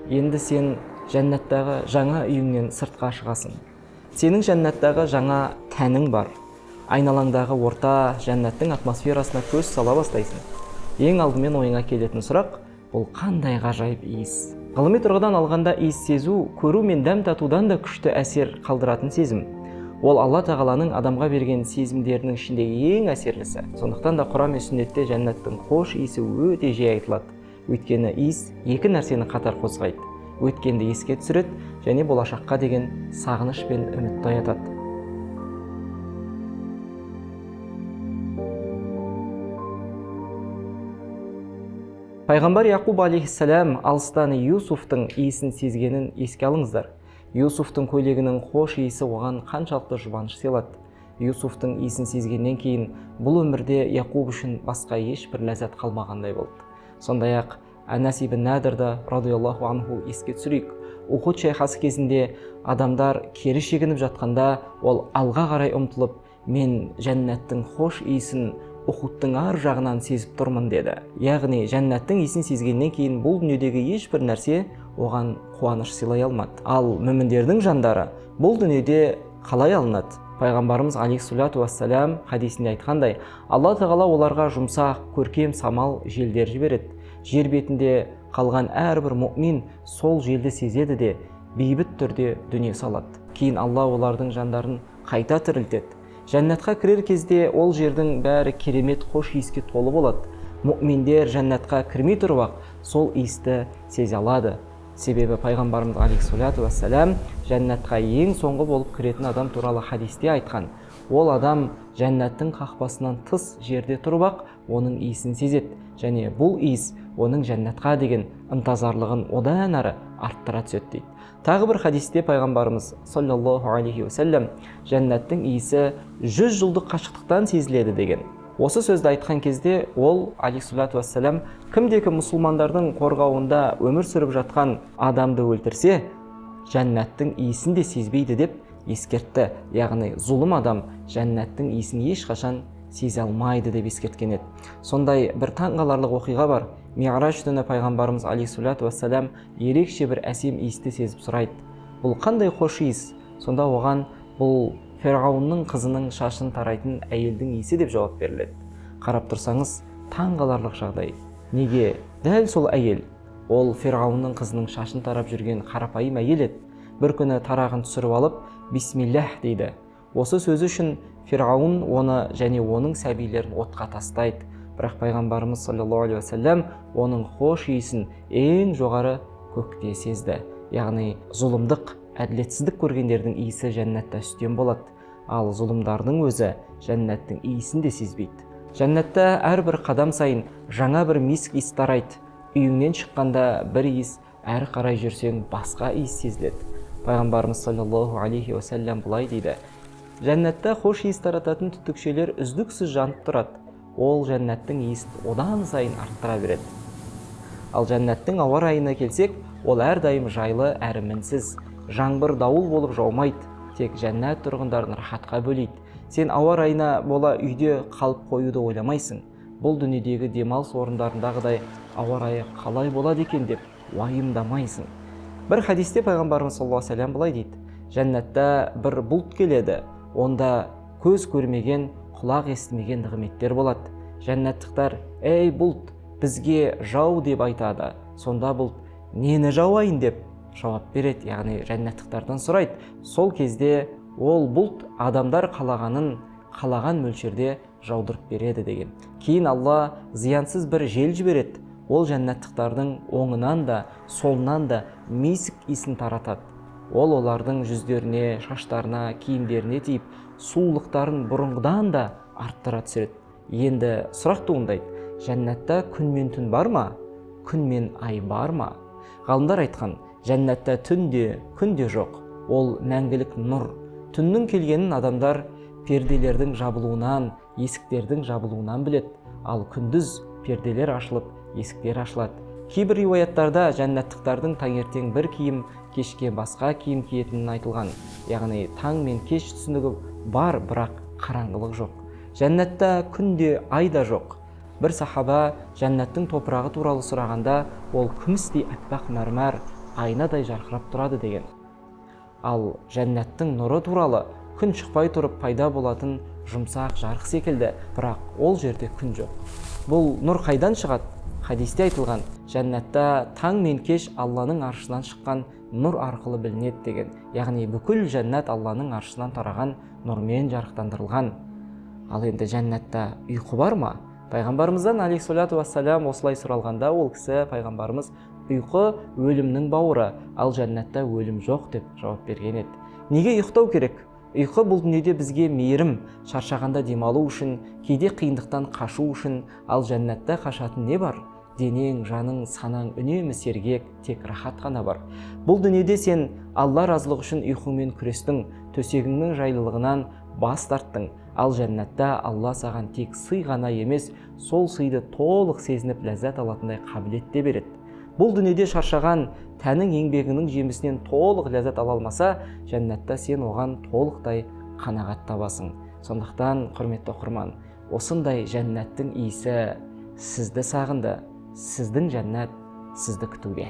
Енді сен жәннаттағы жаңа үйіңнен сыртқа шығасың. Сенің жәннаттағы жаңа тәнің бар. Айналаңдағы орта, жәннаттың атмосферасына көз сала бастайсың. Ең алдымен ойыңа келетін сұрақ, бұл қандай ғажайып иіс? Ғылыми тұрғыдан алғанда иіс сезу, көру мен дәм татудан да күшті әсер қалдыратын сезім. Ол Алла Тағаланың адамға берген сезімдерінің ішіндегі ең әсерлісі. Сондықтан да Құран мен сүннетте жәннаттың хош иісі өте жиі айтылады. Өйткені иіс екі нәрсені қатар қозғайды. Өткенді еске түсіреді және болашаққа деген сағыныш пен үмітті оятады. Пайғамбар Яқуб алейхиссалам алыстан Юсуфтың иісін сезгенін еске алыңыздар. Юсуфтың көйлегінің хош иісі оған қаншалықты жұбаныш сыйлады. Юсуфтың иісін сезгеннен кейін бұл өмірде Яқуб үшін басқа ешбір ләззат қалмағандай болды. Сондай-ақ Анас ибн Надрды радиаллаху анху еске түсірейік. Ухуд шайқасы кезінде адамдар кері шегініп жатқанда, ол алға қарай ұмтылып, мен жәннаттың хош иісін Ухудтың ар жағынан сезіп тұрмын деді. Яғни жәннаттың иісін сезгеннен кейін бұл дүниедегі ешбір нәрсе оған қуаныш сыйлай алмады. Ал мүміндердің жандары бұл дүниеде қалай алынады? Пайғамбарымыз алейхиссалату уассалам хадисінде айтқандай, Алла Тағала оларға жұмсақ, көркем самал желдер жібереді. Жер бетінде қалған әрбір мұмин сол желді сезеді де бейбіт түрде дүние салады. Кейін Алла олардың жандарын қайта тірілтеді. Жәннатқа кірер кезде ол жердің бәрі керемет хош иіске толы болады. Мұминдер жәннатқа кірмей тұрып-ақ сол иісті сезе алады. Себебі пайғамбарымыз алейхиссалату уассалам жәннатқа ең соңғы болып кіретін адам туралы хадисте айтқан. Ол адам жәннаттың қақпасынан тыс жерде тұрып-ақ оның иісін сезеді және бұл иіс оның жәннатқа деген ынтазарлығын одан ары арттыра түседі дейді. Тағы бір хадисте пайғамбарымыз саллаллаху алейхи уассалам жәннаттың иісі 100 жылдық қашықтықтан сезіледі деген. Осы сөзді айтқан кезде ол алейхиссалату уассалам кімде-кім мұсылмандардың қорғауында өмір сүріп жатқан адамды өлтірсе, жәннаттың иісін де сезбейді деп ескертті. Яғни зұлым адам жәннаттың иісін ешқашан сезе алмайды деп ескерткен еді. Сондай бір таңғаларлық оқиға бар. Миғраж түні пайғамбарымыз алейхиссалату уассалам ерекше бір әсем иісті сезіп сұрайды. Бұл қандай хош иіс? Сонда оған бұл Ферғауынның қызының шашын тарайтын әйелдің иісі деп жауап беріледі. Қарап тұрсаңыз, таңғаларлық жағдай. Неге дәл сол әйел? Ол Ферғауынның қызының шашын тарап жүрген қарапайым әйел еді. Бір күні тарағын түсіріп алып, бисмиллах дейді. Осы сөзі үшін Ферғауын оны және оның сәбилерін отқа тастайды. Бірақ пайғамбарымыз саллаллаху алейхи уассалам оның хош иісін ең жоғары көкте сезді. Яғни зұлымдық, әділетсіздік көргендердің иісі жәннатта үстем болады. Ал зұлымдардың өзі жәннаттың иісін де сезбейді. Жәннатта әрбір қадам сайын жаңа бір миск иіс тарайды. Үйіңнен шыққанда бір иіс, әрі қарай жүрсең басқа иіс сезіледі. Пайғамбарымыз саллаллаху алейхи уассалам былай дейді: жәннатта хош иіс тарататын түтікшелер үздіксіз жанып тұрады. Ол жәннаттың иісін одан сайын арттыра береді. Ал жәннаттың ауа райына келсек, ол әрдайым жайлы әрі мінсіз. Жаңбыр дауыл болып жаумайды, тек жәннат тұрғындарын рахатқа бөлейді. Сен ауа райына бола үйде қалып қоюды ойламайсың. Бұл дүниедегі демалыс орындарындағыдай ауа райы қалай болады екен деп уайымдамайсың. Бір хадисте пайғамбарымыз саллаллаху алейхи уассалам былай дейді: жәннатта бір бұлт келеді, онда көз көрмеген, құлақ естімеген нығметтер болады. Жәннаттықтар: ей бұлт, бізге жау деп айтады. Сонда бұлт: нені жауайын деп жауап береді, яғни жәннаттықтардан сұрайды. Сол кезде ол бұлт адамдар қалағанын қалаған мөлшерде жаудырып береді деген. Кейін Алла зиянсыз бір жел жібереді. Ол жәннаттықтардың оңынан да, солынан да миск иісін таратады. Ол олардың жүздеріне, шаштарына, киімдеріне тиіп, сұлулықтарын бұрынғыдан да арттыра түседі. Енді сұрақ туындайды: жәннатта күн мен түн бар ма? Күн мен ай бар ма? Ғалымдар айтқан, жәннатта түн де, күн де жоқ. Ол мәңгілік нұр. Түннің келгенін адамдар перделердің жабылуынан, есіктердің жабылуынан біледі. Ал күндіз перделер ашылып, есіктер ашылады. Кейбір риуаяттарда жәннаттықтардың таңертең бір киім, кешке басқа киім киетінін айтылған. Яғни таң мен кеш түсінігі бар, бірақ қараңғылық жоқ. Жәннатта күн де, ай да жоқ. Бір сахаба жәннаттың топырағы туралы сұрағанда, ол күмістей аппақ мәрмәр, айнадай жарқырап тұрады деген. Ал жәннаттың нұры туралы күн шықпай тұрып пайда болатын жұмсақ жарық секілді, бірақ ол жерде күн жоқ. Бұл нұр қайдан шығады? Хадисте айтылған, жәннатта таң мен кеш Алланың аршынан шыққан нұр арқылы білінеді деген. Яғни бүкіл жәннат Алланың аршынан тараған нұрмен жарықтандырылған. Ал енді жәннатта ұйқы бар ма? Пайғамбарымыздан алейхиссалату уассалам осылай сұралғанда, ол кісі, пайғамбарымыз, ұйқы өлімнің бауыры, ал жәннатта өлім жоқ деп жауап берген еді. Неге ұйықтау керек? Ұйқы бұл дүниеде бізге мейірім, шаршағанда демалу үшін, кейде қиындықтан қашу үшін, ал жәннатта қашатын не бар? Денең, жаның, санаң үнемі сергек, тек рахат қана бар. Бұл дүниеде сен Алла разылығы үшін ұйқыңмен күрестің, төсегіңнің жайлылығынан бас тарттың, ал жәннатта Алла саған тек сый ғана емес, сол сыйды толық сезініп ләззат алатындай қабілет те береді. Бұл дүниеде шаршаған тәнің еңбегінің жемісінен толық ләззат ала алмаса, жәннатта сен оған толықтай қанағат табасың. Сондықтан, құрметті оқырман, осындай жәннаттың иісі сізді сағынды, сіздің жәннат сізді күтуде.